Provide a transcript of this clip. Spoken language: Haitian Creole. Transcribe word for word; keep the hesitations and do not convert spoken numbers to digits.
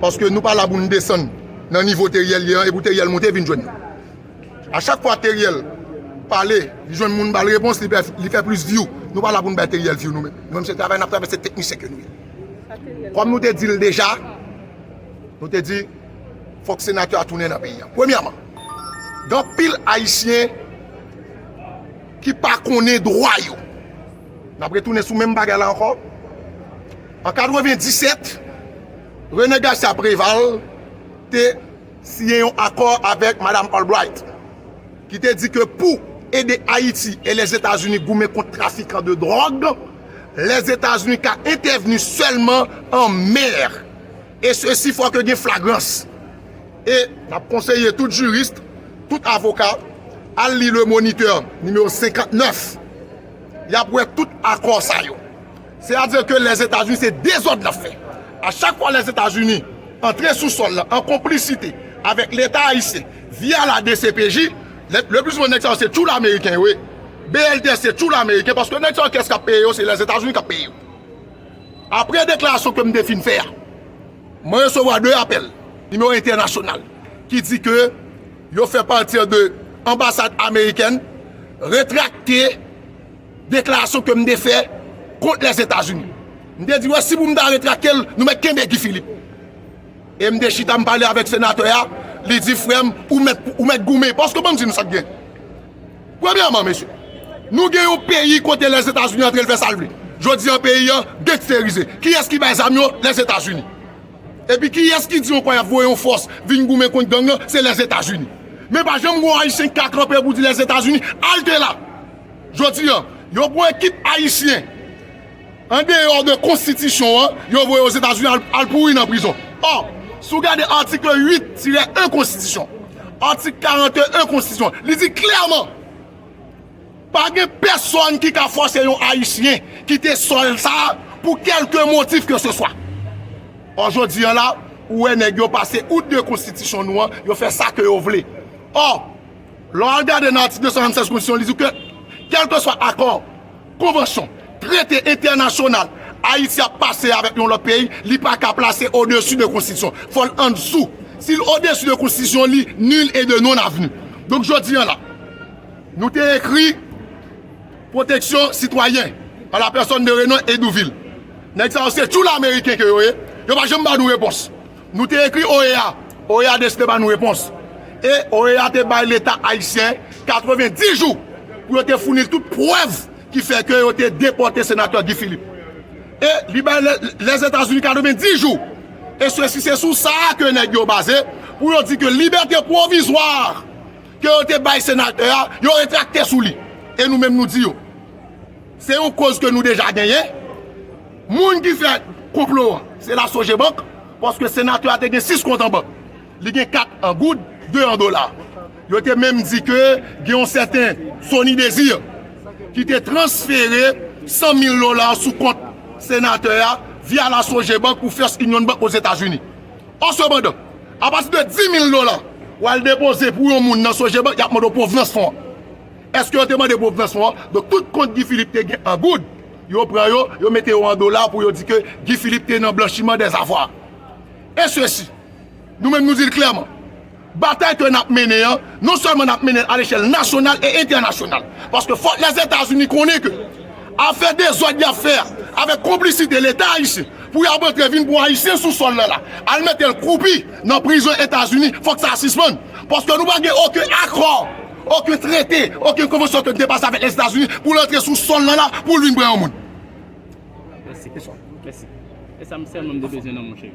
Paske nou pa la pou n desann nan nivo Teriel ye an e pou Teriel monte vin jwenn nou. A chak fwa Teriel pale, li jwenn moun ba l repons, li fè, li fè plis view. Nou pa la pou n bay Teriel view nou menm. Nou menm se travay n ap travay, se teknisyen ke nou ye. Kòm nou te di l deja, nou te di fòk senatè a tounen nan peyi a. Premyèman, gen anpil Ayisyen ki pa konnen dwa yo. N ap retounen sou menm bagay la ankò. An katrevenndisèt, René Garcia Préval te siyen yon akò avèk Madanm Albright ki te di ke pou ede Ayiti e Lèzetazini goumen kont trafikan de dwòg, Lèzetazini ka entèvni sèlman an mè. E sesi fòk yo gen flagrans. E n ap konseye tout jiris, tout avoka, al li Le Moniteur nimewo senkantnèf. Y ap wè tout akò sa yo. Sètadi ke Lèzetazini se dezòd l ap fè. A chak fwa Lèzetazini antre sou sòl la an konplisite avèk Leta ayisyen via la D C P J, le, le pli souvan nèg sa yo se tchoul ameriken yo ye. B L T S se tchoul ameriken paske nèg sa yo kiyès k ap peye yo, se Lèzetazini k ap peye yo. Apre deklarasyon ke m te fin fè a, mwen resevwa de apèl, nimewo entènasyonal, ki di ke yo fè pati de anbasad amerikèn retrakte deklarasyon ke m te fè kont Lèzetazini. M te di, wè, si pou m ta retrakte l, nou mèt kenbe Guy Philippe. E m te chita, m pale avèk senatè a, li di, frè m, ou mèt, ou mèt goumen. Paske ban m di nou sa k gen. Premyèman, mesye, nou gen yon peyi kote Lèzetazini antre, l fè sa l vle. Jodi an, peyi an gangsterize. Kiyès ki bay zam yo? Lèzetazini. Epi kiyès ki di ankò y ap voye yon fòs vin goumen kont gang nan? Se Lèzetazini. Men pa janm gen yon Ayisyen ki ka kanpe pou di Lèzetazini, alte la. Jodi an, yo pran ekip ayisyen andeyò de konstitisyon an, yo voye Ozetazini al, al pouri nan prizon. Ò, si w gade atik uit tirè en konstitisyon, atik karant e en konstitisyon, li di klèman, pa gen pèsonn ki ka fòse yon Ayisyen kite sòl sa a pou kèlke motif ke se swa. Ò, jodi an la, ou wè nèg yo pase out de konstitisyon nou an, yo fè sa ke yo vle. Ò, lè w al gade nan atik de san swasannsèz konstitisyon, li di ke kèlkeswa akò, konvansyon, trete entènasyonal Ayiti ap pase avèk yon lòt peyi, li pa ka plase odesi de konstitisyon. Fò l ann dsou. Si l odesi de konstitisyon, li nil e de non avni. Donk, jodi an la, nou te ekri pwoteksyon sitwayen an la pèsòn de Renan Hédouville. Nèg sa yo se tchoul ameriken ke yo ye. Yo pa janm ba nou repons. Nou te ekri O E A. O E A deside ba nou repons. E O E A te bay Leta ayisyen katrevenndis jou pou yo te founi l tout prèv ki fè ke yo te depòte senatè Guy Philippe. E li bay Lè, Lèzetazini katrevenndis jou. E sesi se sou sa a ke nèg yo baze pou yo di ke libète pwovizwa ke yo te bay senatè a, yo retrakte sou li. E nou menm nou di yo. Se yon koz ke nou deja genyen. Moun ki fè konplo an, se la Sogebank, paske senatè a te gen sis kont an bank. Li gen kat an goud, de an dola. Yo te menm di ke gen yon sèten Sony Désir ki te transfere san mil dola sou kont senatè a via la Sogebank pou First Union Bank Ozetazini. Ò, sepandan, apati de dis mil dola, w al depoze pou yon moun nan Sogebank, y ap mande w pwovenans fon an. Èske yo te mande pwovenans fon an? Donk, tout kont Guy Philippe te gen an goud, yo pran yo, yo mete yo an dola pou yo di ke Guy Philippe te nan blanchiman dèzavwa. E sesi, nou menm nou di l klèman, batay ke n ap mennen an, non sèlman n ap mennen l alechèl nasyonal e entènasyonal. Paske fòk Lèzetazini konnen ke afè dezòd y ap fè a, avèk konplisite Leta ayisyen, pou y ap antre vin pran Ayisyen sou sòl la la, al mete l kwoupi nan prizon Etazini, fòk sa sispann. Paske nou pa gen okenn akò, okenn trete, okenn konvansyon ke n te pase avèk Lèzetazini pou l antre sou sòl la la, pou l vin pran yon moun. Mèsi. Mèsi. E sa m sèlman m te bezwen nan, monchè.